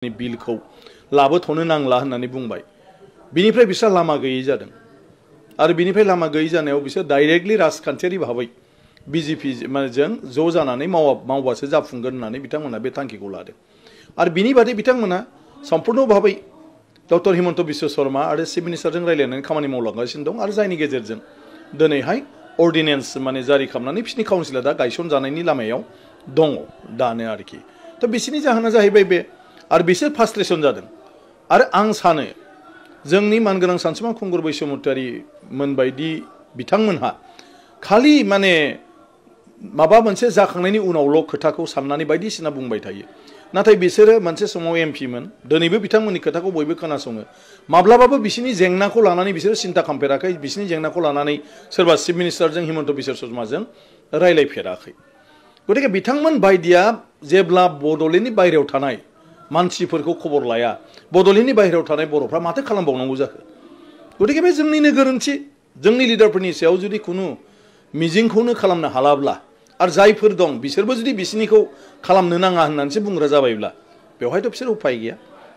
बिलखौ लाबोथ'नो नांला होननानै बुंबाय। बिनिफ्राय बिसोर लामा गैयै जादों आरो बिनिफ्राय लामा गैयै जानायाव बिसोर डाइरेक्टलि राजखान्थियारि भाबै बिजेपि जों ज' जानानै मावबासो जाफुंगोन होननानै बिथांमोना बे थांखिखौ लादों। आरो बिनि बादै बिथांमोना सम्पूर्ण भाबै डक्टर हिमन्त बिश्व शर्मा आरो चिफ मिनिस्टारजों रायलायनानै खामानि मावलांगासिनो दं आरो जायनि गेजेरजों दिनैहाय अर्डिनेन्स जारि खालामनानै बिसोरनि काउन्सिला दा गायसनजानायनि लामायाव दङ दानो आरोखि। थ' बिसोरनि जाहोना जाहैबाय बे आरो बिसोर फ्रास्ट्रेसन जादों आरो आं सानो जोंनि मानगोनां सानसुमा खुंगुर बैसोमुतियारि मोनबायदि बिथांमोनहा खालि माबा मोनसे जाखांनायनि उनावल' खोथाखौ साननानै बायदिसिना बुंबाय थायो। नाथाय बिसोरो मोनसे समाव एमपिमोन, दिनैबो बिथांमोननि खोथाखौ बयबो खोनासङो। माब्लाबाबो बिसोरनि जेंनाखौ लानानै बिसोरो सिन्ता खालामफेराखै, बिसोरनि जेंनाखौ लानानै सोरबा चिफ मिनिस्टारजों हिमन्त बिश्व शर्माजों रायलायफेराखै। गतिके बिथांमोन बायदिया जेब्ला बड'लेण्डनि बायहेरायाव थानाय मानसिफोरखौ खबर लाया, बड'लेण्डनि बायहेरायाव थानाय बर'फ्रा माथो खालामबावनांगौ जाखो? गतिके बे जोंनिनो गोरोन्थि। जोंनि लिडारफोरनि सायाव जुदि खुनु मिजिंखौनो खालामनो हालाब्ला आरो जायफोर दं बिसोरबो जुदि बिसोरनिखौ खालामनो नाङा होननानैसो बुंग्रा जाबायब्ला बेवहायथ' बिसोर उफाय गैया।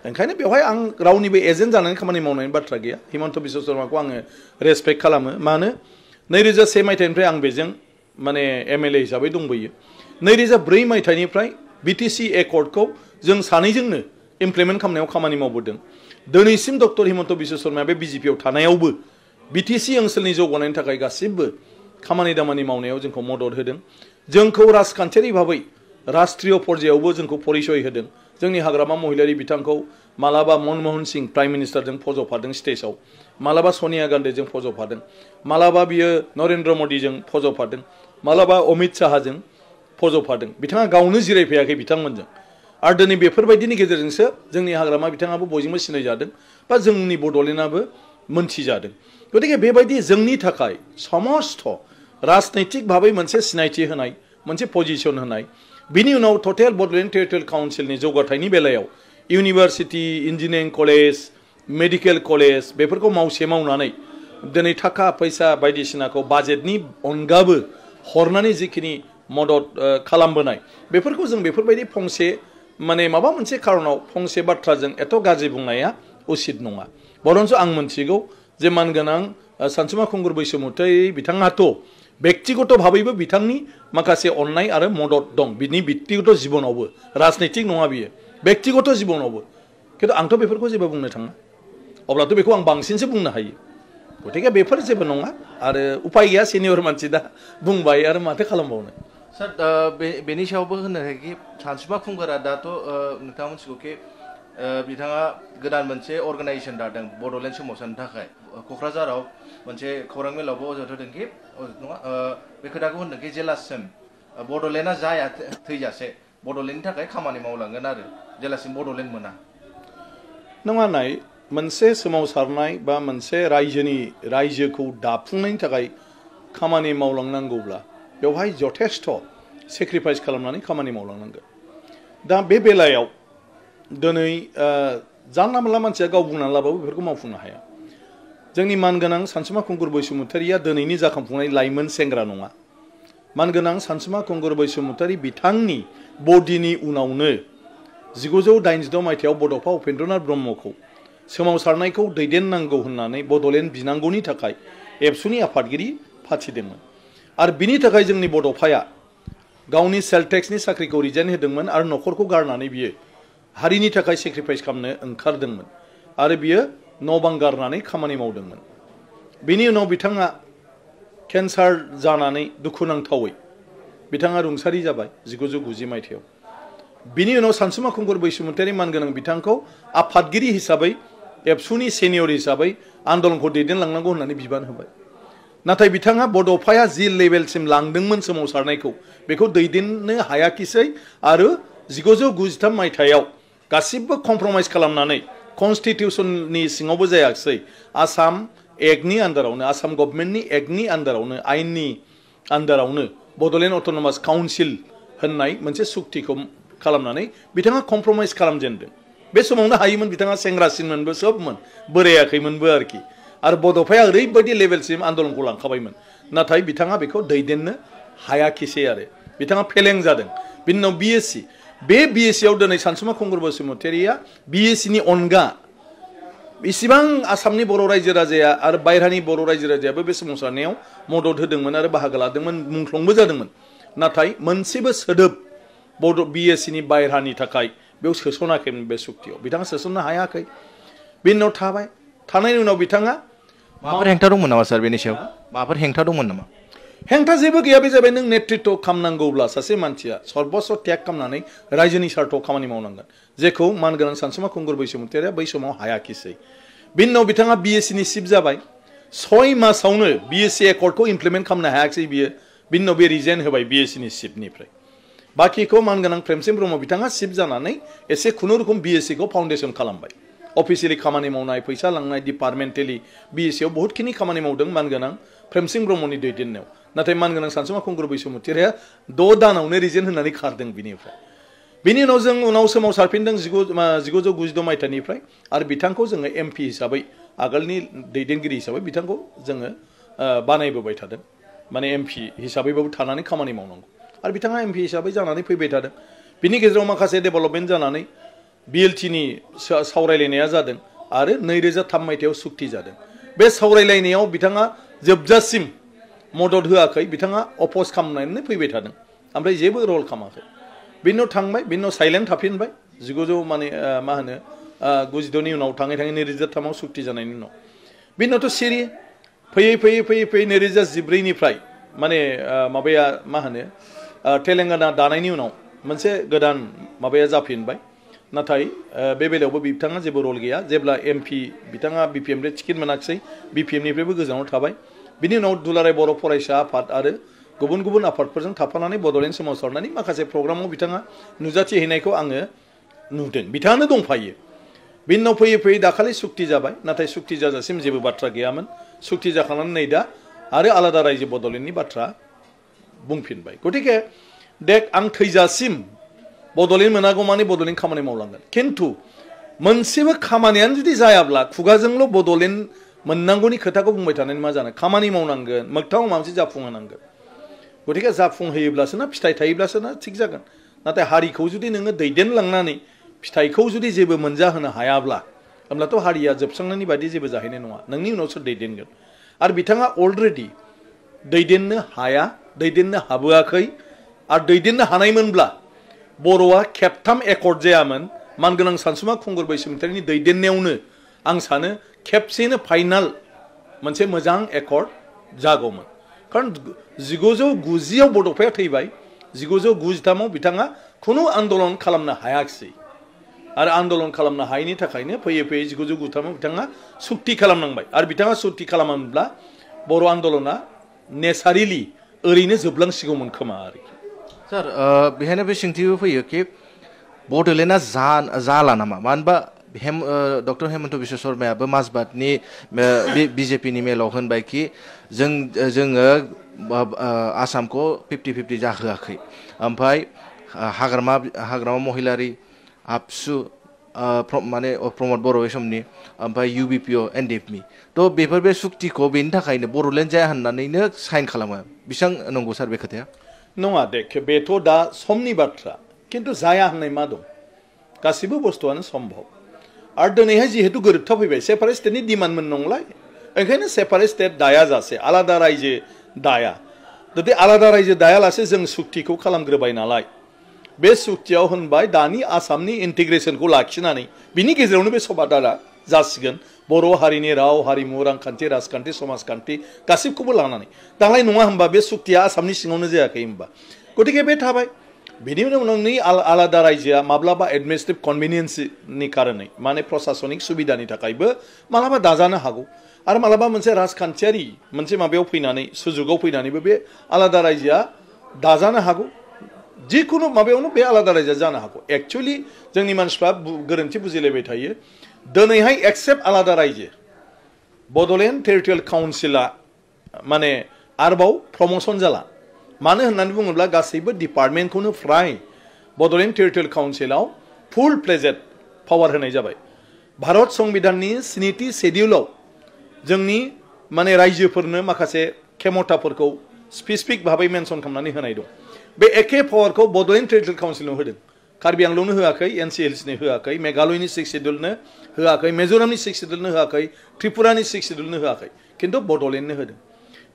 ओंखायनो बेवहाय आं रावनिबो एजेन्ट जानानै खामानि मावनायनि बाथ्रा गैया। हिमन्त बिश्व शर्माखौ आङो रेसपेक्ट खालामो। मानो 2001 मायथाइनिफ्राय आं बेजों एमएलए हिसाबै दंबोयो। 2004 मायथाइनिफ्राय बिटिसि एकर्डखौ जों सानैजोंनो इमप्लिमेन्ट खालामनायाव खामानि मावबोदों। दिनैसिम डक्टर हिमन्त बिश्व शर्माया बे बिजेपियाव थानायावबो बिटिसि ओनसोलनि जौगानायनि थाखाय गासिबो खामानि दामानि मावनायाव जोंखौ मदद होदों। जोंखौ राजखान्थियारि भाबै राष्ट्रीय पर्यायावबो जोंखौ परिचय होदों। जोंनि हाग्रामा महिलारि बिथांखौ मालाबा मनमोहन सिंह प्राइम मिनिस्टारजों फज'फादों स्टेजआव, मालाबा सनिया गान्धीजों फज'फादों, मालाबा बियो नरेन्द्र मदिजों फज'फादों, मालाबा अमित शाहजों फज'फादों। बिथाङा गावनो जिरायफैयाखै बिथांमोनजों। आरो दिनै बेफोरबायदिनि गेजेरजोंसो जोंनि हाग्रामा बिथाङाबो बयजोंबो सिनायजादों बा जोंनि बड'लेण्डआबो मोनथिजादों। गतिके बेबायदि जोंनि थाखाय समस्त राजनैतिक भाबै मोनसे सिनायथि होनाय, मोनसे पजिसन होनाय, बिनि उनाव टटेल बड'लेण्ड टेरिटरियेल काउन्सिलनि जौगाथायनि बेलायाव university, engineering college, medical college बेफोरखौ मावनानै दिनै थाखा फैसा बायदिसिनाखौ बाजेटनि अनगाबो हरनानै जिखिनि मदद खालामबोनाय, बेफोरखौ जों बेफोरबायदि फंसे माबा मोनसे खारनाव फंसे बाथ्राजों एथ' गाज्रि बुंनाया उचित नङा। बरन्स आं मोनथिगौ जे मानगोनां सानसुमा खुंगुर बैसोमुतियारि बिथाङाथ' बेक्तिगत भाबैबो बिथांनि माखासे अननाय आरो मदद दं बिनि बेक्तिगत जिबनावबो, राजनैतिक नङा बियो, बेक्तिगत जिबनावबो। खिन्थु आंथ' बेफोरखौ जेबो बुंनो थाङा। अब्लाथ' बेखौ आं बांसिनसो बुंनो हायो। गतिके बेफोर जेबो नङा आरो उपाय गैया, सिनियर मानसि दा बुंबाय आरो माथो खालामबावनो। सर बेनि सायावबो होनो कि सानसुमा खुंगुरा दाथ' नोंथाङा मिथिगौ कि बिथाङा गोदान मोनसे अर्गानाइजेसन दादों बड'लेण्ड सोमावसारनो थाखाय। क'क्राझाराव मोनसे खौरां मेलावबो अजद होदों कि नङा, बे खोथाखौ होनदों कि जेलासिम बड'लेण्डआ जाया थैजासे बड'लेण्डनि थाखाय खामानि मावलांगोन आरो जेलासिम बड'लेण्ड मोना। नङा, नाय, मोनसे सोमावसारनाय बा मोनसे रायजोखौ दाफुंनायनि थाखाय खामानि मावलांनांगौब्ला बेवहाय जथेस्थ' सेक्रिफाइस खालामनानै खामानि मावलांनांगोन। दा बे बेलायाव दिनै जानला मोनला मानसिया गाव बुंनानै लाबाबो बेफोरखौ मावफुंनो हाया। जोंनि मानगोनां सानसुमा खुंगुर बैसोमुतियारिया दिनैनि जाखांफुनाय लाइमोन सेंग्रा नङा। मानगोनां सानसुमा खुंगुर बैसोमुतियारि बिथांनि बडिनि उनावनो 1986 मायथाइयाव बड'फा उपेन्द्रनाथ ब्रह्मखौ सोमावसारनायखौ दैदेननांगौ होननानै बड'लेण्ड बिनांगौनि थाखाय एबसुनि आफादगिरि फाथिदोंमोन। आरो बिनि थाखाय जोंनि बड'फाया गावनि सेल टेक्सनि साख्रिखौ रिजाइन होदोंमोन आरो न'खरखौ गारनानै बियो हारिनि थाखाय सेक्रिफाइस खालामनो ओंखारदोंमोन आरो बियो न' बां गारनानै खामानि मावदोंमोन। बिनि उनाव बिथाङा केन्सार जानानै दुखुनांथावै बिथाङा रुंसारि जाबाय 1990 मायथाइयाव। बिनि उनाव सानसुमा खुंगुर बैसोमुतियारि मानगोनां बिथांखौ आफादगिरि हिसाबै एबसुनि सेनियर हिसाबै आन्दलनखौ दैदेनलांनांगौ होननानै बिबान होबाय। नाथाय बिथाङा बड'फाया जि लेभेलसिम लांदोंमोन सोमावसारनायखौ बेखौ दैदेननो हायाखिसै आरो 1993 मायथाइयाव गासिबो कमप्रमाइज खालामनानै कनस्टिटिउसननि सिङावबो जायाखिसै, आसाम एक्टनि आन्दारावनो, आसाम गभर्नमेन्टनि एक्टनि आन्दारावनो, आइननि आन्दारावनो बड'लेण्ड अट'नमास काउन्सिल होननाय मोनसे सुक्तिखौ खालामनानै बिथाङा कमप्रमाइज खालामजेनदों। बे समावनो हायोमोन, बिथाङा सेंग्रासिनमोनबो, सोबमोन, बोरायाखैमोनबो आरोखि। आरो बड'फाया ओरैबायदि लेभेलसिम आन्दलनखौ लांखाबायमोन, नाथाय बिथाङा बेखौ दैदेननो हायाखिसै आरो बिथाङा फेलें जादों। बिनि उनाव बे BSc आव दिनै सानसुमा खुंगुर बसुमतारिया BSc नि अनगा इसिबां आसामनि बर' रायजो राजाया आरो बायरानि बर' रायजो राजायाबो बे सोमावसारनायाव मदद होदोंमोन आरो बाहागो लादोंमोन मुंख्लंबो जादोंमोन नाथाय मोनसेबो सोदोब BSc नि बायरानि थाखाय बेयाव सोसनाखैमोन बे सुक्तियाव बिथाङा सोसननो हायाखै बेनि उनाव थाबाय थानायनि उनाव बिथाङा माबाफोर हेंथा दंमोन नामा सार बेनि सायाव माबाफोर हेंथा दंमोन नामा हेंथा जेबो गैया बे जाबाय नों नेतृत्व खालामनांगौब्ला सासे मानसिया सर्बस्व त्याग खालामनानै रायजोनि स्वार्थआव खामानि मावनांगोन जेखौ मानगोनां सानसुमा खुंगुर बसुमतारिया बै समाव हायाखिसै बिनि उनाव बिथाङा BSc नि चिफ जाबाय 6 मासावनो BSc एकर्डखौ इमप्लिमेन्ट खालामनो हायाखिसै बियो बिनि उनाव बे रिजाइन होबाय BSc नि चिफनिफ्राय बाखिखौ मानगोनां प्रेमसिं ब्रह्म बिथाङा चिफ जानानै एसे खुनुरुखुम BSc खौ फाउन्डेसन खालामबाय अफिसियेलि खामानि मावनाय फैसा लांनाय डिपार्टमेन्टेलि BSc आव बहुतखिनि खामानि मावदों मानगोनां प्रेमसिं ब्रह्मनि दैदेननायाव नाथाय मानगोनां सानसुमा खुंगुर बसुमतारिया 6 दानावनो रिजाइन होनानै खारदों बिनिफ्राय बिनि उनाव जों उनाव सोमावसारफिनदों 1992 मायथाइनिफ्राय आरो बिथांखौ जोङो MP हिसाबै आगोलनि दैदेनगिरि हिसाबै बिथांखौ जोङो बानायबोबाय थादों माने MP हिसाबैबाबो थानानै खामानि मावनांगौ आरो बिथाङा MP हिसाबै जानानै फैबाय थादों बिनि गेजेराव माखासे डेभेलपमेन्ट जानानै BLT नि सावरायलायनाया जादों आरो 2003 मायथाइयाव सुक्ति जादों बे सावरायलायनायाव बिथाङा जोबजासिम मदद होआखै बिथाङा अपोज खालामनानै फैबाय थादों ओमफ्राय जेबो रल खालामाखै बिनि उनाव थांबाय बिनि उनाव साइलेन्ट थाफिनबाय 1900 माने मा होनो 92 नि उनाव थाङै 2003 आव सुक्ति जानायनि उनाव बिनि उनावथ' सिरि फैयै 2014 निफ्राय माने माबाया मा होनो तेलेंगाना दानायनि उनाव मोनसे गोदान माबाया जाफिनबाय नाथाय बे बेलायावबो बिथाङा जेबो रल गैया जेब्ला MP बिथाङा BPM नि टिकेट मोनाखिसै BPM निफ्रायबो गोजानाव थाबाय बिनि उनाव दुलाराय बर' फरायसा आफाद आरो गुबुन गुबुन आफादफोरजों थाफानानै बड'लेण्ड सोमावसारनानै माखासे प्रग्रामाव बिथाङा नुजाथि हैनायखौ आङो नुदों बिथाङानो दंफायो बिनि उनाव फैयै दाखालि सुक्ति जाबाय नाथाय सुक्ति जाजासिम जेबो बाथ्रा गैयामोन सुक्ति जाखांनानै नै दा आरो आलादा रायजो बड'लेण्डनि बाथ्रा बुंफिनबाय गतिके देख आं थैजासिम बड'लेण्ड मोनागौ माने बड'लेण्ड खामानि मावलांगोन खिन्थु मोनसेबो खामानियानो जुदि जायाब्ला खुगाजोंल' बड'लेण्ड मोननांगौनि खोथाखौ बुंबाय थानानै मा जानो खामानि मावनांगोन मोगथाङाव माबा मोनसे जाफुंहोनांगोन गतिके जाफुंहोयोब्लासो ना फिथाइ थायोब्लासो ना थिग जागोन नाथाय हारिखौ जुदि नोङो दैदेनलांनानै फिथाइखौ जुदि जेबो मोनजाहोनो हायाब्ला होमब्लाथ' हारिया जोबस्रांनायनि बायदि जेबो जाहैनाय नङा नोंनि उनाव सोर दैदेनगोन आरो बिथाङा अलरेडि दैदेननो हाया दैदेननो हाबोआखै आरो दैदेननो हानायमोनब्ला बर'आ खेबथाम एकर्ड जायामोन मानगोनां सानसुमा खुंगुर बसुमतारिनि दैदेननायावनो आं सानो खेबसेनो फाइनाल मोनसे मोजां एकर्ड जागौमोन कारण 1990 आव बड'फाया थैबाय 1993 आव बिथाङा खुनु आन्दलन खालामनो हायाखिसै आरो आन्दलन खालामनो हायैनि थाखायनो फैयै 1993 आव बिथाङा सुक्ति खालामनांबाय आरो बिथाङा सुक्ति खालामामोनब्ला बर' आन्दलना नेचारेलि ओरैनो जोबलांसिगौमोन खोमा आरोखि सार बेहायनो बे सोंथिबो फैयो कि बड'लेण्डआ जाला नामा मानो होनबा डक्टर हेमन्त बिश्व शर्मायाबो माजबातनि BJP नि मेलाव होनबाय कि जोङो आसामखौ 50-50 जाहोआखै ओमफ्राय हाग्रामा महिलारि आबसु माने प्रमद बर' समनि ओमफ्राय UBPO NDFMI थ' बेफोर बे सुक्तिखौ बेनि थाखायनो बड'लेण्ड जाया होननानैनो साइन खालामो बेसेबां नंगौ सार बे खोथाया नङा देख बेथ' दा समनि बाथ्रा खिन्थु जाया होननाय मा दं गासिबो बुस्थुआनो सम्भब आरो दिनैहाय जिहेतु गोरोबथा फैबाय सेपारेट स्टेटनि डिमान्डमोन नंलाय ओंखायनो सेपारेट स्टेट दाया जासे आलादा रायजो दाया जुदि आलादा रायजो दायालासे जों सुक्तिखौ खालामग्रोबाय नालाय बे सुक्तियाव होनबाय दानि आसामनि इन्टिग्रेसनखौ लाखिनानै बिनि गेजेरावनो बे सभादारा जासिगोन बर' हारिनि राव हारिमु रांखान्थि राजखान्थि समाजखान्थि गासिबखौबो लानानै दालाय नङा होनबा बे सुक्तिया आसामनि सिङावनो जायाखै होनबा गतिके बे थाबाय बेनि उनाव नोंनि आलादा रायजोआ माब्लाबा एडमिनिस्ट्रेटिभ कनभिनियेन्सनि कारनै माने प्रशासनिक सुबिदानि थाखायबो मालाबा दाजानो हागौ आरो मालाबा मोनसे राजखान्थियारि मोनसे माबायाव फैनानै सुजुगाव फैनानैबो बे आलादा रायजोआ दाजानो हागौ जिखुनु माबायावनो बे आलादा रायजोआ जानो हागौ एक्चुअलि जोंनि मानसिफ्रा गोरोन्थि बुजिलायबाय थायो दिनैहाय एक्सेप्ट आलादा रायजो बड'लेण्ड टेरिटरियेल काउन्सिला माने आरोबाव प्रमोसन जाला मानो होननानै बुङोब्ला गासैबो डिपार्टमेन्टखौनो फ्राय बड'लेण्ड टेरिटरियेल काउन्सिलाव फुल प्लेजेड पावार होनाय जाबाय भारत संबिधाननि 7थि शेड्युलाव जोंनि माने रायजोफोरनो माखासे खेमथाफोरखौ स्पेसिफिक भाबै मेनसन खालामनानै होनाय दं बे एखे पावारखौ बड'लेण्ड टेरिटरियेल काउन्सिलाव होदों कार्बि आंलंनो होआखै NCLC-नो होआखै मेघालयनि 6 शेड्यूलनो होआखै मिजोरामनि 6 शेड्यूलनो होआखै त्रिपुरानि 6 शेड्यूलनो होआखै किन्तु बड'लेण्डनो होदों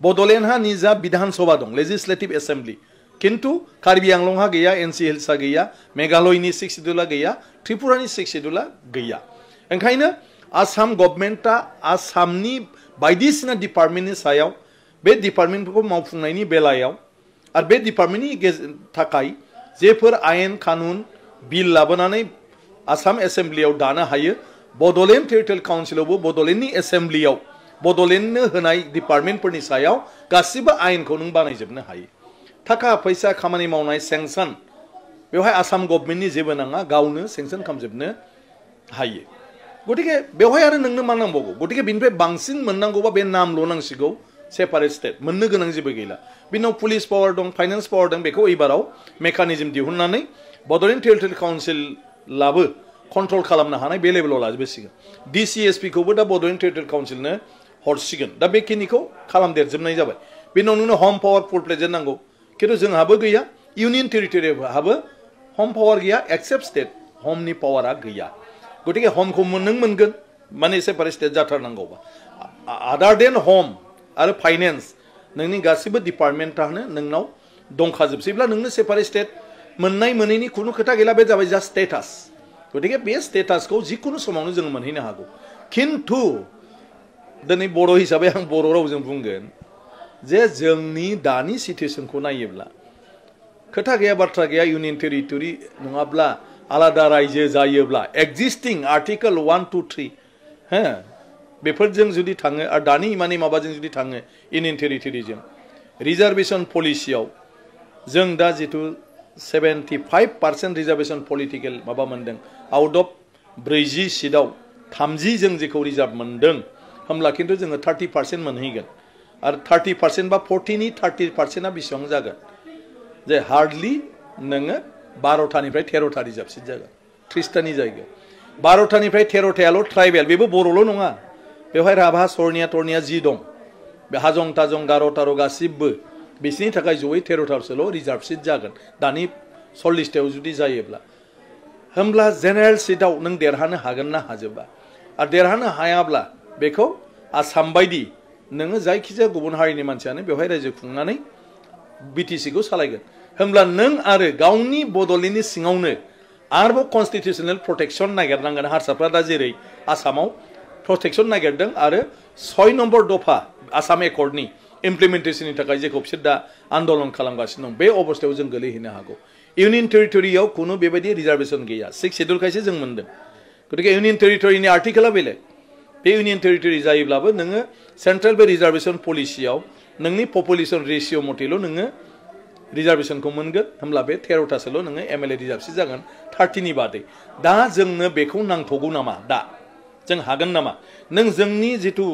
बड'लेण्डहा निजा विधान सभा दं लेजिस्लेटिव एसेम्बली किन्तु कार्बि आंलंहा गैया NCLC-आ गैया मेघालयनि 6 शेड्यूला गैया त्रिपुरानि 6 शेड्यूला गैया ओंखायनो आसाम गभर्नमेन्टआ आसामनि बायदिसिना डिपार्टमेन्टनि सायाव बे डिपार्टमेन्टफोरखौ मावफुंनायनि बेलायाव आरो बे डिपार्टमेन्टनि थाखाय जेफोर आयेन कानुन बिल लाबोनानै आसाम एसेम्बलियाव दानो हायो बड'लेण्ड टेरिटरियेल काउन्सिलावबो बड'लेण्डनि एसेम्बलियाव बड'लेण्डनो होनाय डिपार्टमेन्टफोरनि सायाव गासिबो आयेनखौ नों बानायजोबनो हायो थाखा फैसा खामानि मावनाय सेंसन बेवहाय आसाम गभर्नमेन्टनि जेबो नाङा गावनो सेंसन खालामजोबनो हायो गतिके बेवहाय आरो नोंनो मा नांबावगौ गतिके बिनिफ्राय बांसिन मोननांगौबा बे नामल' नांसिगौ सेपारेट स्टेट मोननो गोनां जेबो गैला बिनाव पुलिस पावार दं फाइनान्स पावार दं बेखौ एबाराव मेकानिजम दिहुननानै बड'लेण्ड टेरिटरियेल काउन्सिलाबो कन्ट्रल खालामनो हानाय बे लेभेलाव लाजोबसिगोन DCSP-खौबो दा बड'लेण्ड टेरिटरियेल काउन्सिलनो हरसिगोन दा बेखिनिखौ खालामदेरजोबनाय जाबाय बिनाव नोंनो हम पावार फुल प्रेजेन्ट नांगौ किन्तु जोंहाबो गैया इउनियन टेरिटरिहाबो हम पावार गैया एक्सेप्ट स्टेट हमनि पावारा गैया गतिके हमखौ नों मोनगोन माने सेपारेट स्टेट जाथारनांगौबा आदार देन हम आरो फाइनेन्स नोंनि गासिबो डिपार्टमेन्टआनो नोंनाव दंखाजोबसैब्ला नोंनो सेपारेट स्टेट मोननाय मोनैनि खुनु खोथा गैला बे जाबाय जास्ट स्टेटास गतिके बे स्टेटासखौ जिकुनु समावनो जों मोनहैनो हागौ किन्तु दिनै बर' हिसाबै आं बर' रावजों बुंगोन जे जोंनि दानि सिटुएसनखौ नायोब्ला खोथा गैया बाथ्रा गैया इउनियन टेरिटरि नङाब्ला आलादा रायजो जायोब्ला एक्जिस्टिं आर्टिकल 1, 2, 3 हो बेफोरजों जुदि थाङो आरो दानि माने माबाजों जुदि थाङो इउनियन टेरिटरिजों रिजार्भेसन पलिसियाव जों दा जितु 75% रिजार्भेसन पलिटिकेल माबा मोनदों आउट अफ 40 सीटआव 30 जों जेखौ रिजार्भ मोनदों होमब्ला किन्तु जोङो 30% मोनहैगोन आरो 30% बा 40नि 30%आ बेसेबां जागोन जे हार्डलि नोङो 12थानिफ्राय 13था रिजार्भ सीट जागोन 30थानि जायगायाव 12थानिफ्राय 13थायाल' ट्राइबेल बेबो बर'ल' नङा बेवहाय राभा सरनिया टर्निया जि दं बे हाजं ताजं गार' तार' गासिबो बिसोरनि थाखाय जयै 13थासोल' रिजार्भ सीट जागोन दानि 40थायाव जुदि जायोब्ला होमब्ला जेनेरेल सीटआव नों देरहानो हागोन ना हाजोबा आरो देरहानो हायाब्ला बेखौ आसाम बायदि नोङो जायखिजाया गुबुन हारिनि मानसियानो बेवहाय रायजो खुंनानै BTC-खौ सालायगोन होमब्ला नों आरो गावनि बड'लेण्डनि सिङावनो आरोबाव कन्स्टिटिउसनेल प्रटेक्शन नागिरनांगोन हारसाफ्रा दा जेरै आसामाव प्रटेक्शन नागिरदों आरो 6 नम्बर दफा आसाम एकर्डनि इमप्लिमेन्टेशननि थाखाय जेखौ बिसोर दा आन्दोलन खालामगासिनो दं बे अबस्थायाव जों गोलैहैनो हागौ इउनियन टेरिटरियाव खुनु बेबायदि रिजार्भेसन गैया 6 शेड्यूलखायसो जों मोनदों गतिके इउनियन टेरिटरिनि आर्टिकेला बेलेग बे इउनियन टेरिटरि जायोब्लाबो नोङो सेन्ट्रेल बे रिजार्भेसन पलिसियाव नोंनि पपुलेशन रेशियो मथेल' नोङो रिजार्भेसनखौ मोनगोन होमब्ला बे 13थासोल' नोङो MLA रिजार्भ सीट जागोन 30नि बादै दा जोंनो बेखौ नांथ'गौ नामा दा जों हागोन नामा नों जोंनि जितु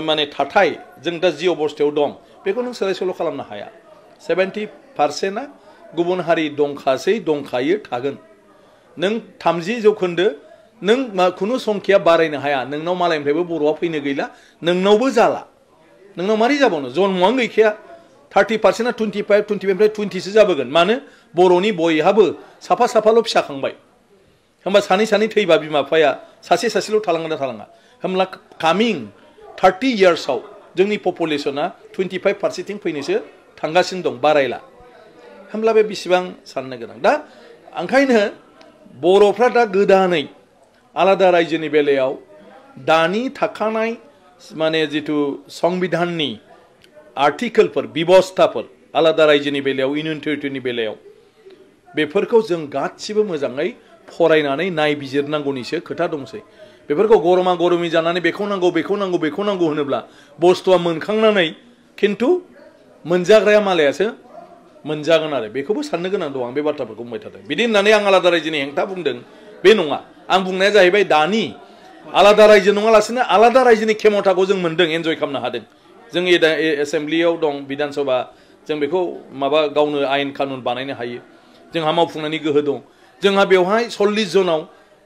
माने थाथाय जों दा जि अबस्थायाव दं बेखौ नों सोलाय सोल' खालामनो हाया 70%आ गुबुन हारि दंखासै दंखायो थागोन नों 30% नों खुनु संख्या बारायनो हाया नोंनाव मालायनिफ्रायबो बर'आ फैनो गैला नोंनावबो जाला नोंनाव मारै जाबावनो जन्मआनो गैखाया 30%आ 25, 25निफ्राय 20सो जाबोगोन मानो बर'नि बयहाबो साफा साफाल' फिसा खांबाय होमबा सानै सानै थैबा बिमा बिफाया सासे सासेल' थालांगोन ना थालाङा होमब्ला कामिं 30 इयार्सआव जोंनि पपुलेशना 25% फैनोसो थांगासिनो दं बारायला होमब्ला बे बेसेबां साननो गोनां दा ओंखायनो बर'फ्रा दा गोदानै आलादा रायजोनि बेलायाव दानि थाखानाय माने जितु संविधाननि आर्टिकेलफोर बेबस्थाफोर आलादा रायजोनि बेलायाव इउनियन टेरिटरिनि बेलायाव बेफोरखौ जों गासिबो मोजाङै फरायनानै नायबिजिरनांगौनिसो खोथा दंसै बेफोरखौ गरमा गरमि जानानै बेखौ नांगौ बेखौ नांगौ बेखौ नांगौ होनोब्ला बुस्थुआ मोनखांनानै किन्तु मोनजाग्राया मालायासो मोनजागोन आरो बेखौबो साननो गोनां दं आं बे बाथ्राफोरखौ बुंबाय थादों बिदि होननानै आं आलादा रायजोनि हेंथा बुंदों बे नङा आं बुंनाया जाहैबाय दानि आलादा रायजो नङालासिनो आलादा रायजोनि खेमथाखौ जों मोनदों एन्जय खालामनो हादों जों एसेम्बलियाव दं बिधान सभा जों बेखौ माबा गावनो आयेन कानुन बानायनो हायो जोंहा मावफुंनायनि गोहो दं जोंहा बेवहाय 40 जनाव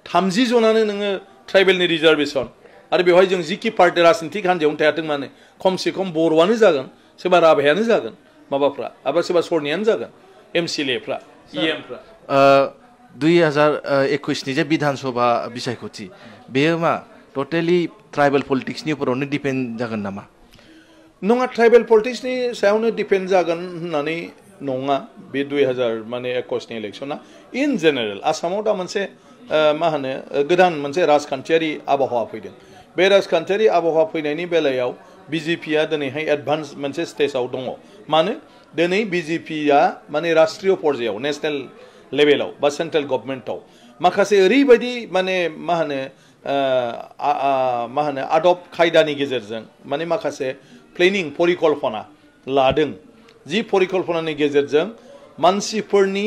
30 जनानो नोङो ट्राइबेलनि रिजार्भेसन आरो बेवहाय जों जिखि पार्टी राजनितिक हान्जायावनो थायाथों माने खमसे खम बर'आनो जागोन सोरबा राभायानो जागोन माबाफ्रा आरो सोरबा सरनियानो जागोन MCLAफ्रा EMफ्रा 2021 नि जे विधानसभा बिसायख'थि बेयो मा टटेलि ट्राइबेल पलिटिक्सनि उपरावनो डिपेन्ड जागोन नामा? नङा, ट्राइबेल पलिटिक्सनि सायावनो डिपेन्ड जागोन होननानै नङा बे 2021 नि इलेक्शना। इन जेनेरेल आसामाव दा मोनसे मा होनो गोदान मोनसे राजखान्थियारि आबहावा फैदों। बे राजखान्थियारि आबहावा फैनायनि बेलायाव बिजेपिया दिनैहाय एडभान्स मोनसे स्टेजाव दङ। मानो दिनै बिजेपिया माने राष्ट्रीय पर्यायाव नेशनेल लेभेलाव बा सेन्ट्रेल गभर्नमेन्टआव माखासे ओरैबायदि माने मा होनो आदब खायदानि गेजेरजों माने माखासे प्लेनिं परिकल्पना लादों, जि परिकल्पनानि गेजेरजों मानसिफोरनि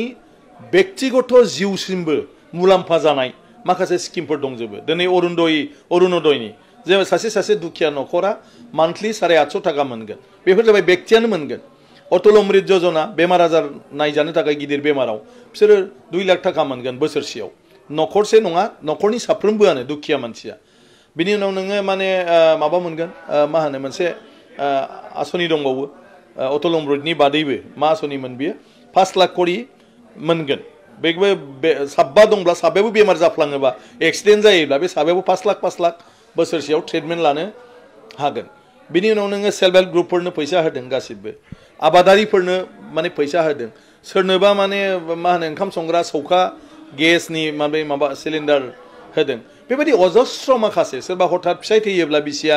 व्यक्तिगत जिउसिमबो मुलाम्फा जानाय माखासे स्किमफोर दंजोबो। दिनै अरुणोदयनि जे सासे दुखिया न'खरा मान्थलि 850 थाखा मोनगोन, बेफोर जाबाय व्यक्तियानो मोनगोन। अटल अमृत योजना बेमार आजार नायजानो थाखाय गिदिर बेमाराव बिसोरो 2 लाख थाखा मोनगोन बोसोरसेयाव। न'खरसे नङा, न'खरनि साफ्रोमबोआनो दुखिया मानसिया। बिनि उनाव नोङो माने माबा मोनगोन, मा होनो मोनसे आसनि दंबावो अटल अमृतनि बादैबो, मा आसनिमोन बियो, 5 लाख करि मोनगोन। बेबो साबा दंब्ला साबायाबो बेमार जाफ्लाङोबा एक्सिडेन्ट जायोब्ला बे साबायाबो 5 लाख बोसोरसेयाव ट्रिटमेन्ट लानो हागोन। बिनि उनाव नोङो सेल्फ हेल्प ग्रुपफोरनो फैसा होदों, गासिबो आबादारिफोरनो माने फैसा होदों, सोरनोबा माने मा होनो ओंखाम संग्रा सौखा गेसनि माबा सिलिन्डार होदों। बेबायदि अजस्र माखासे, सोरबा हठात फिसाय थैयोब्ला बिसिया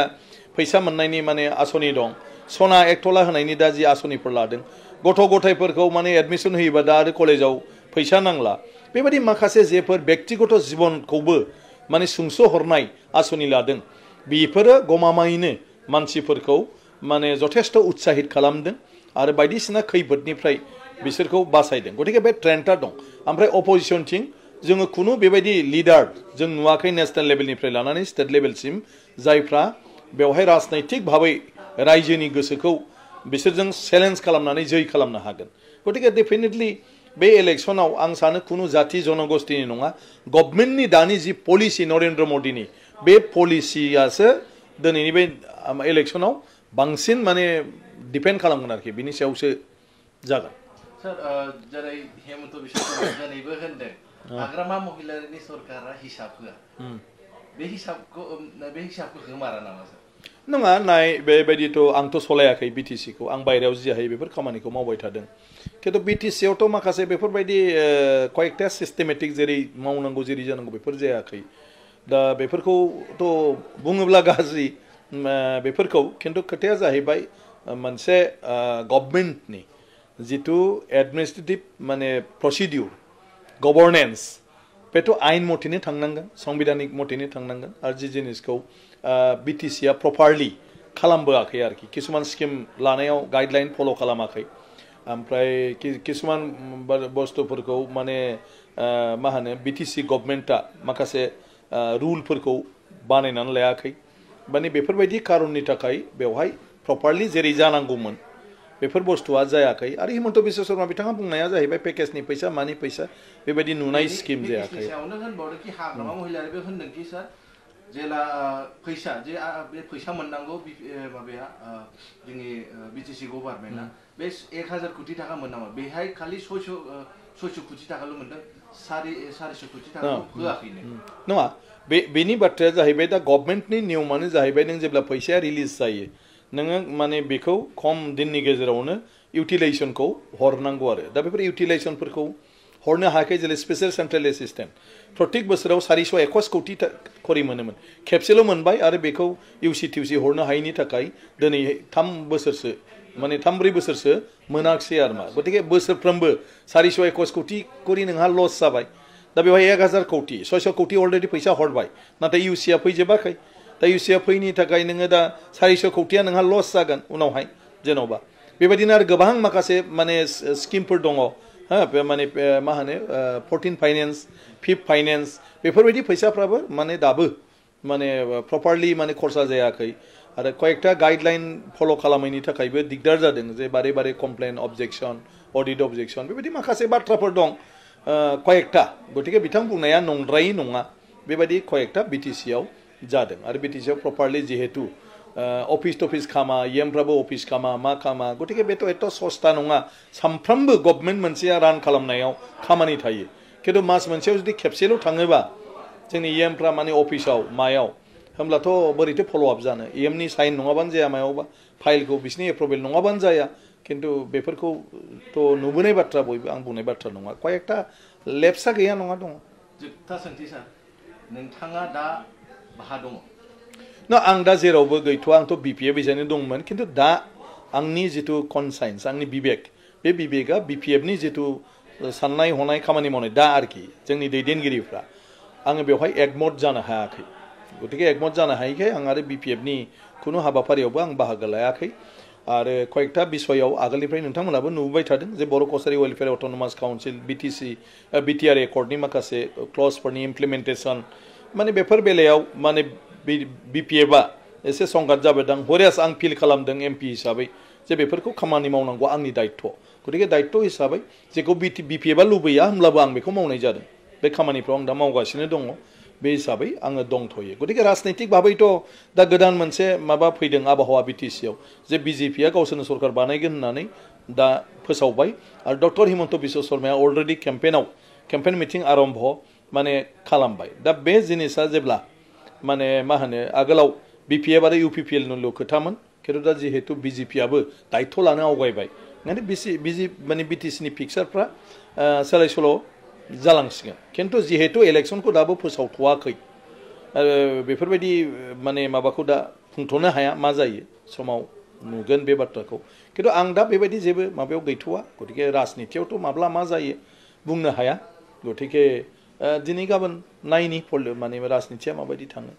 फैसा मोननायनि माने आसनि दं, सना 1 तला होनायनि दा जि आसनिफोर लादों, गथ' गथायफोरखौ माने एडमिसन होयोबा दा आरो कलेजाव फैसा नांला। बेबायदि माखासे जेफोर व्यक्तिगत जिबनखौबो माने सुंस'हरनाय आसनि लादों, बेफोरो गमामायैनो मानसिफोरखौ माने जथेस्थ उत्साहित खालामदों आरो बायदिसिना खैफोदनिफ्राय बिसोरखौ बासायदों। गतिके बे ट्रेन्डआ दं। ओमफ्राय अपोजिशनथिं जोङो खुनु बेबायदि लिडार जों नुवाखै नेशनेल लेभेलनिफ्राय लानानै स्टेट लेभेलसिम जायफ्रा बेवहाय राजनैतिक भाबै रायजोनि गोसोखौ बिसोरजों चेलेन्ज खालामनानै जै खालामनो हागोन। गतिके डेफिनेटलि बे इलेक्शनाव आं सानो खुनु जाति जनगोष्ठीनि नङा, गभर्नमेन्टनि दानि जि पलिसि नरेन्द्र मदिनि बे पलिसियासो दिनैनि बे इलेक्शनाव बांसिन माने डिपेन्ड खालामगोन आरोखि, बिनि सायावसो जागोन। सर जेरै हेमन्त बिश्व शर्मा दिनैबो होनदों हाग्रामा महिलारिनि सरकारा हिसाब होआ, बे हिसाबखौ होमारा नामा सर? नङा, नाय बेबायदिथ' आंथ' सलायाखै बिटिसिखौ, आं बायरायाव जि हायो बेफोर खामानिखौ मावबाय थादों। खिन्थु बिटिसियावथ' माखासे बेफोरबायदि कयेकथा सिस्टेमेटिक जेरै मावनांगौ जेरै जानांगौ बेफोर जायाखै। दा बेफोरखौथ' बुङोब्ला गाज्रि बेफोरखौ, खिन्थु खोथाया जाहैबाय मोनसे गभर्नमेन्टनि जिथु एडमिनिस्ट्रेटिभ माने प्रसिडिउर गभर्नेन्स बेथ' आयेन मथेनो थांनांगोन, संबिधानिक मथेनो थांनांगोन। आरो जि जिनिसखौ बिटिसिया प्रपारलि खालामबोआखै आरोखि, किसुमान स्किम लानायाव गाइडलाइन फल' खालामाखै, ओमफ्राय किसुमान बुस्थुफोरखौ माने मा होनो बिटिसि गभर्नमेन्टआ माखासे रुलफोरखौ बानायनानै लायाखै। माने बेफोरबायदि खारननि थाखाय बेवहाय प्रपारलि जेरै जानांगौमोन बेफोर बुस्थुआ जायाखै। आरो हिमन्त बिश्व शर्मा बिथाङा बुंनाया जाहैबाय पेकेजनि फैसा मानि फैसा बेबायदि नुनाय स्किम जायाखै। हाग्रामा महिलारिबो होनदों कि सर जेला फैसा जे बे फैसा मोननांगौ माबाया जोंनि बिटिसि गभर्नमेन्टआ बे 1000 कोटी थाखा मोननांगौ, बेहाय खालि 600 कोटी थाखाल' मोनदों, 450 कोटी थाखा होआखैनो। नङा, बेनि बाथ्राया जाहैबाय दा गभर्नमेन्टनि नियमानो जाहैबाय नों जेब्ला फैसाया रिलिज जायो नोङो माने बेखौ खम दिननि गेजेरावनो इउटिलाइजेसनखौ हरनांगौ आरो। दा बेफोर इउटिलाइजेसनफोरखौ हरनो हायाखै, जेरै स्पेसियेल सेन्ट्रेल एसिस्टेन्ट प्रत्येक बोसोराव 421 कोटी खरि मोनोमोन, खेबसेल' मोनबाय आरो बेखौ इउसि टिउसि हरनो हायैनि थाखाय दिनै 3 बोसोरसो माने 3-4 बोसोरसो मोनाखिसै आरो मा। गतिके बोसोरफ्रोमबो 421 कोटी खरि नोंहा लस जाबाय। दा बेवहाय 1000 कोटी 600 कोटी अलरेडि फैसा हरबाय, नाथाय इउसिया फैजोबाखै। दा इउसिया फैनि थाखाय नोङो दा 400 कोटीया नोंहा लस जागोन उनावहाय जेन'बा। बेबायदिनो आरो गोबां माखासे माने स्किमफोर दङ, माने मा होनो 14 फाइनेन्स 5 फाइनेन्स बेफोरबायदि फैसाफ्राबो माने दाबो माने प्रपारलि माने खरसा जायाखै। आरो कयेकथा गाइडलाइन फल' खालामैनि थाखायबो दिगदार जादों, जे बारे बारे कमप्लेन अबजेक्सन अडिट अबजेक्सन बेबायदि माखासे बाथ्राफोर दं कयेकथा। गतिके बिथां बुंनाया नंद्रायै नङा, बेबायदि कयेकथा बिटिसियाव जादों। आरो बिटिसियाव प्रपारलि जिहेतु अफिस खामा, इएमफ्राबो अफिस खामा मा खामा, गतिके बेथ' एथ' सस्ता नङा। सामफ्रामबो गभर्नमेन्ट मोनसेया रान खालामनायाव खामानि थायो, खिन्थु मास मोनसेयाव जुदि खेबसेल' थाङोबा जोंनि इएमफ्रा माने अफिसाव मायाव होमब्लाथ' बोरैथो फल'आप जानो इएमनि साइन नङाबानो जाया मायावबा फाइलखौ बिसिनि एप्रुभेल नङाबानो जाया खिन्थु बेफोरखौथ' नुबोनाय बाथ्रा बयबो आं बुंनाय बाथ्रा नङा कयेकटा लेप्सआ गैया नङा दङ जोबथा सोंथि सार नोंथाङा दा बाहा दङ ना आं दा जेरावबो गैथ'आ आंथ' बिपिएफ बिजानो दंमोन खिन्थु दा आंनि जिथु कनसाइन्स आंनि बिबेक बे बिबेकआ बिपिएफनि जिथु साननाय हनाय खामानि मावनाय दा आरोखि जोंनि दैदेनगिरिफ्रा आङो बेवहाय एकमत जानो हायाखै गतिके एकमत जानो हायैखाय आं आरो बिपिएफनि खुनु हाबाफारियावबो आं बाहागो लायाखै आरो कयेकटा बिसयाव आगोलनिफ्राय नोंथांमोनाबो नुबाय थादों जे बर' कसारि वेलफेयार अट'नमास काउन्सिल बिटिआर एकर्डनि माखासे क्लजफोरनि इमप्लिमेन्टेसन माने बेफोर बेलायाव माने बिपिएफआ एसे संगात जाबोदों हरियास आं फिल खालामदों एमपि हिसाबै जे बेफोरखौ खामानि मावनांगौ आंनि दायित्व गतिके दायित्व हिसाबै जेखौ बिपिएफआ लुबैया होमब्लाबो आं बेखौ मावनाय जादों बे खामानिफ्राव आं दा मावगासिनो दङ बे हिसाबै आङो दंथ'यो गतिके राजनैतिक भाबैथ' दा गोदान मोनसे माबा फैदों आबहावा बिटिसिआव जे बिजेपिआ गावसोरनो सरकार बानायगोन होननानै दा फोसावबाय आरो डक्टर हिमन्त बिश्व शर्माया अलरेडि केम्पेन मिटिं आरम्भ माने खालामबाय दा बे जिनिसा जेब्ला माने मा होनो आगोलाव बिपिएफ आरो इउपिपिएलनिल' खोथामोन खिन्थु दा जिहेतु बिजेपिआबो दायित्व लानो आवगायबाय माने माने बिटिसिनि पिक्सारफ्रा सोलाय सोल' जालांसिगोन खिन्थु जिहेतु इलेक्सनखौ दाबो फोसावथ'वाखै बेफोरबायदि माने माबाखौ दा खुंथ'नो हाया मा जायो समाव नुगोन बे बाथ्राखौ खिन्थु आं दा बेबायदि जेबो माबायाव गैथ'वा गतिके राजनितियावथ' माब्ला मा जायो बुंनो हाया गतिके दिनै गाबोन नायनि माने राजनितिया माबायदि थाङो